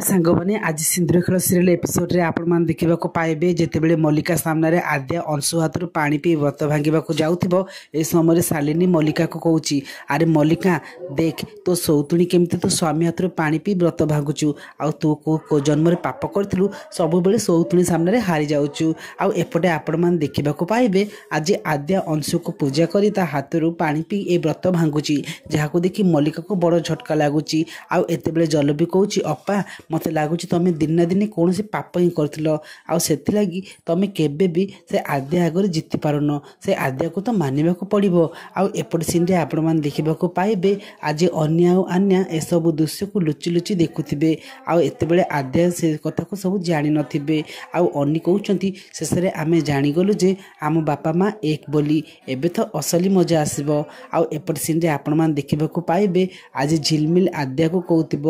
ତେବେ ସାଙ୍ଗମାନେ, ଆଜି ସିନ୍ଦୁର ଖେଳ ସିରିଏଲ୍ ଏପିସୋଡ଼ରେ ଆପଣମାନେ ଦେଖିବାକୁ ପାଇବେ, ଯେତେବେଳେ ମଲ୍ଲିକା ସାମ୍ନାରେ ଆଦ୍ୟା ଅଂଶୁ ହାତରୁ ପାଣି ପିଇ ବ୍ରତ ଭାଙ୍ଗିବାକୁ ଯାଉଥିବ, ଏ ସମୟରେ ଶାଲିନୀ ମଲ୍ଲିକାକୁ କହୁଛି, ଆରେ ମଲ୍ଲିକା, ଦେଖ ତୋ ସୌତୁଣୀ କେମିତି ତୋ ସ୍ୱାମୀ ହାତରୁ ପାଣି ପିଇ ବ୍ରତ ଭାଙ୍ଗୁଛୁ। ଆଉ ତୁ କେଉଁ କେଉଁ ଜନ୍ମରେ ପାପ କରିଥିଲୁ, ସବୁବେଳେ ସୌତୁଣୀ ସାମ୍ନାରେ ହାରି ଯାଉଛୁ। ଆଉ ଏପଟେ ଆପଣମାନେ ଦେଖିବାକୁ ପାଇବେ, ଆଜି ଆଦ୍ୟା ଅଂଶୁକୁ ପୂଜା କରି ତା ହାତରୁ ପାଣି ପିଇ ଏ ବ୍ରତ ଭାଙ୍ଗୁଛି, ଯାହାକୁ ଦେଖି ମଲ୍ଲିକାକୁ ବଡ଼ ଝଟକା ଲାଗୁଛି। ଆଉ ଏତେବେଳେ ଜଲବି କହୁଛି, ଅପା, ମୋତେ ଲାଗୁଛି ତୁମେ ଦିନେ ନା ଦିନେ କୌଣସି ପାପ ହିଁ କରିଥିଲ, ଆଉ ସେଥିଲାଗି ତୁମେ କେବେ ବି ସେ ଆଦ୍ୟା ଆଗରେ ଜିତି ପାରୁନ। ସେ ଆଦ୍ୟାକୁ ତ ମାନିବାକୁ ପଡ଼ିବ। ଆଉ ଏପଟେ ସିନ୍ରେ ଆପଣମାନେ ଦେଖିବାକୁ ପାଇବେ, ଆଜି ଅନ୍ୟା ଆଉ ଆନ୍ୟା ଏସବୁ ଦୃଶ୍ୟକୁ ଲୁଚି ଲୁଚି ଦେଖୁଥିବେ, ଆଉ ଏତେବେଳେ ଆଦ୍ୟା ସେ କଥାକୁ ସବୁ ଜାଣିନଥିବେ। ଆଉ ଅନି କହୁଛନ୍ତି, ଶେଷରେ ଆମେ ଜାଣିଗଲୁ ଯେ ଆମ ବାପା ମା ଏକ ବୋଲି, ଏବେ ତ ଅସଲି ମଜା ଆସିବ। ଆଉ ଏପଟେ ସିନ୍ରେ ଆପଣମାନେ ଦେଖିବାକୁ ପାଇବେ, ଆଜି ଝିଲମିଲ ଆଦ୍ୟାକୁ କହୁଥିବ,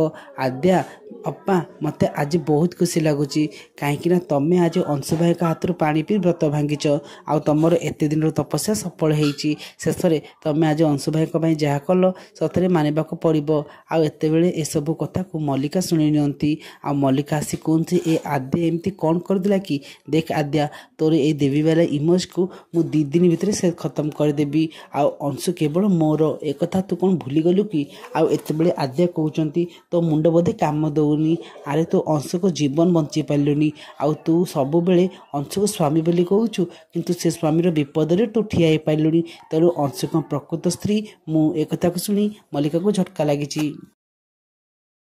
ଆଦ୍ୟା ଅପା, ମୋତେ ଆଜି ବହୁତ ଖୁସି ଲାଗୁଛି, କାହିଁକିନା ତମେ ଆଜି ଅଂଶୁ ଭାଇଙ୍କ ହାତରୁ ପାଣି ପିଇ ବ୍ରତ ଭାଙ୍ଗିଛ, ଆଉ ତମର ଏତେ ଦିନର ତପସ୍ୟା ସଫଳ ହେଇଛି। ଶେଷରେ ତମେ ଆଜି ଅଂଶୁ ଭାଇଙ୍କ ପାଇଁ ଯାହା କଲ, ସତରେ ମାନିବାକୁ ପଡ଼ିବ। ଆଉ ଏତେବେଳେ ଏସବୁ କଥାକୁ ମଲ୍ଲିକା ଶୁଣି ନିଅନ୍ତି, ଆଉ ମଲ୍ଲିକା ଆସି କୁହନ୍ତି, ଏ ଆଦ୍ୟା ଏମିତି କ'ଣ କରିଦେଲା କି? ଦେଖ ଆଦ୍ୟା, ତୋର ଏଇ ଦେବୀବାଲା ଇମୋଜକୁ ମୁଁ 2 ଦିନ ଭିତରେ ସେ ଖତମ କରିଦେବି, ଆଉ ଅଂଶୁ କେବଳ ମୋର, ଏକଥା ତୁ କ'ଣ ଭୁଲିଗଲୁ କି? ଆଉ ଏତେବେଳେ ଆଦ୍ୟା କହୁଛନ୍ତି, ତୋ ମୁଣ୍ଡ ବୋଧେ କାମ ଦେଉନି। ଆରେ ତୁ ଅଂଶୁକୁ ଜୀବନ ବଞ୍ଚେଇ ପାରିଲୁନି, ଆଉ ତୁ ସବୁବେଳେ ଅଂଶୁକୁ ସ୍ୱାମୀ ବୋଲି କହୁଛୁ, କିନ୍ତୁ ସେ ସ୍ୱାମୀର ବିପଦରେ ତୁ ଠିଆ ହେଇପାରିଲୁନି। ତେଣୁ ଅଂଶୁଙ୍କ ପ୍ରକୃତ ସ୍ତ୍ରୀ ମୁଁ। ଏକଥାକୁ ଶୁଣି ମଲ୍ଲିକାକୁ ଝଟକା ଲାଗିଛି।